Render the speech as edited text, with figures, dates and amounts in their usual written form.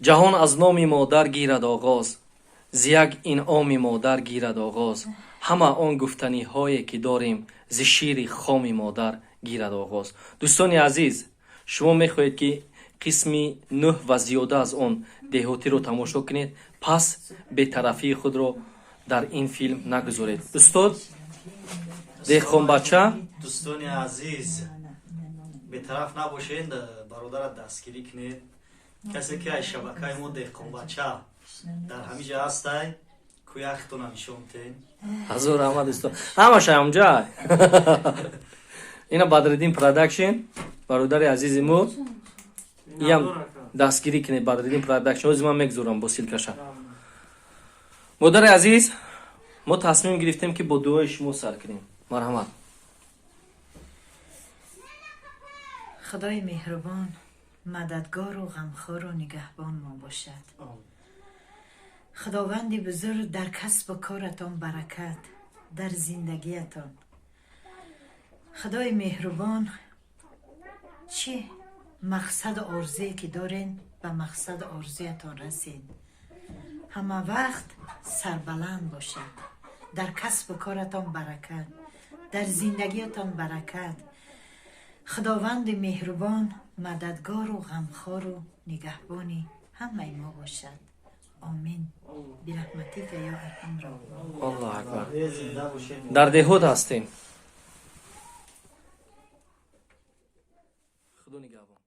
Ҷаҳон аз номи модар гирад оғоз, зи як инъоми модар гирад оғоз, ҳама он гуфтаниҳое ки дорем, зи шири хоми модар гирад оғоз. Дӯстони азиз, шумо мехоҳед, ки қисми нӯҳ ва зиёда аз он деҳотиро тамошо кунед, пас бетарафии худро дар ин филм нагузоред. Устод, деҳқонбача. Дӯстони азиз, бетараф набошед, бародара дастгирӣ кунед. Касе ки аз шабакаи мо деҳқонбача дар ҳамин ҷа ҳастай, кӯяхтона нишон тен. Ҳазор раҳмат, устод, ҳамаша ҳамҷа. Ина Бадриддин Продакшн, бародари азизи мо, иам дастгирӣ кунед. Бадриддин Продакшн, ҳозир ман мегузорам бо ссылка ша. Модари азиз, мо тасмим гирифтем, ки бо дуои шумо сар кунем. Марҳамат. Худои меҳрубон мададгору ғамхору нигаҳбон мо бошад. Худованди бузург дар касбу коратон баракат, дар зиндагиятон. Худои меҳрубон чӣ мақсаду орзуе ки дорен, ба мақсаду орзуятон расед. Ҳама вақт сарбаланд бошад, дар касбу коратон баракат, дар зиндагиятон баракат. Худованди меҳрубон мададгору ғамхору нигаҳбони ҳамаи мо бошад. Омин бираҳматика ё арҳамро. Аллоҳ акбар. Зинда бошед. Дар деҳот ҳастем. Худо нигаҳбон.